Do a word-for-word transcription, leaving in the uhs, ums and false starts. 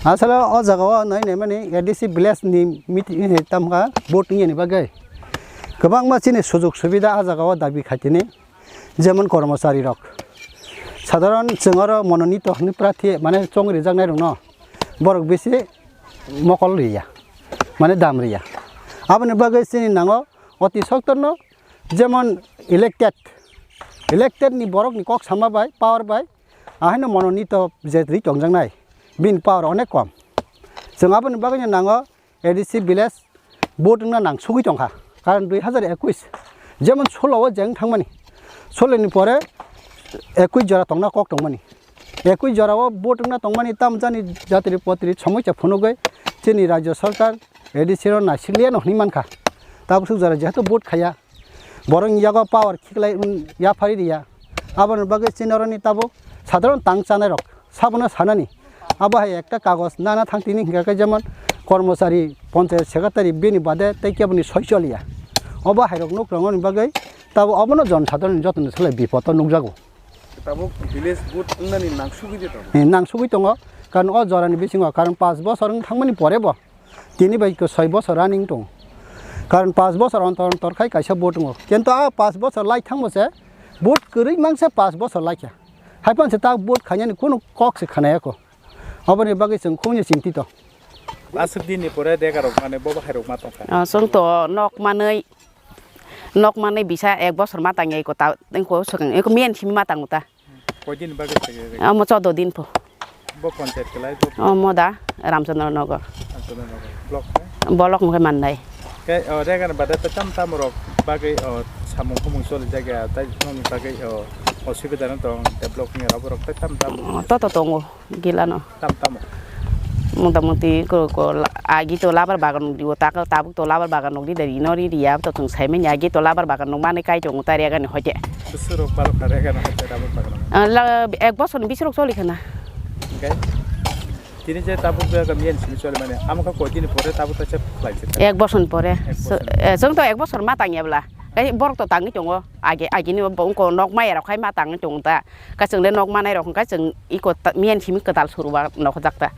Asole o jaga o nai nai mani A D C village ni meeting tamkha vote wngya ni bagwi. Kwbangma chini sujug subida a jaga o dabi khaitini, jemon kormochari rok. Sadharon chwng oro mononito hwnwi prathi mane chong rijaknai rokno borok bisi mokol riya, mane dam riya. Aboni bagwi chini nango oti soktorno jemon elected, elected ni borok ni kok sama bai, power bai, ahaino mononito je ri tongjaknai, bini power onek kom. Chwng aboni bagwino nango A D C village vote wngna nang sugwi tongkha, karon dui hazar ekush jemon solo o jeng thangmani, solo ni pore ekush jora tongna kok tongmani, ekush jora o vote wngna tongmani tamjani jatri potri somosya phunugwi chini rajya sarkar A D C no naisiliya no hwnwi mankha. Tabuk suk jora jehetu vote khaya, borok ni yago power khiklai, um, yaphari riya. Aboni bagwi chini oroni tabuk sadharon tang chanai rok sabono sanani. Abo hai ekta kagoj nana thang tini hingka khe jemon kormochari, panchayat secretary bini bade tei keboni soi choliya. Obo hai rok nuk rongoni bagwi tabuk obono jon sadharon jotono selai bipod o nukjago. Tabuk village vote wngnani nang sugwi de tabuk. Eh, nang sugwi tongo, karon o jorani bisingo, karon panch bosor wng thangmani pore bo tini bai ko soi bosor running tongo. Karon panch bosor ontor ontor khai kaisa vote wngo. Kintu a panch bosor lai thangbo se vote kwrwi mang se panch bosor lai kha. Hai pan se ta vote khainani kunu kok se khanaya ko. Aboni bagwi chwng khungni chinti to. Aswk din ni pore dega rok mane bo bahai rok ma tongkha. Ah, chwng to nok manwi, nok manwi bisa ek bosor ma tangya iko ta, iko swkang, iko miyan simi ma tango ta. Koi din bagwi thangya? Amo chordo din pho. Bo panchayat kwlai bo? Omo da, Ramchandra Nagar. Ramchandra Nagar. Block khe? Block mokhe Mandai. Khe, o, rega ni bade tei tam tam rok bagwi, o, samung humung choli jaga, tei nokni bagwi, o, osubida no tong, develop ni abo rok tei tam tam. O, to to tongo, gila no. Tam tamo? Mota moti ko, ko, agi to labar bagan nukdi, o, ta, tabuk to labar bagan nukdi, dari no ri riya, to tong sai manya, agi to labar bagan nuk mani kai tongo, ta rega ni hoite. Bwswk rok balok kha rega no hoite labar bagan. Ah, la, ek bosor ni bisi rok choli khana. Khe? Tini je tabuk je kami yan simi chole mane, amo kha koi din pore tabuk ta chep khlai se. Ek bosor ni pore. Ek bosor. So, eh, chwng to ek bosor ma tangya bwla. Kai borok to tangwi tongo. Age, age ni bo wngko nok maya rok khai ma tangwi tongo ta. Ka chwng le nok manai rok khai chwng iko ta, miyan simi kwtal suru ba nok jak ta.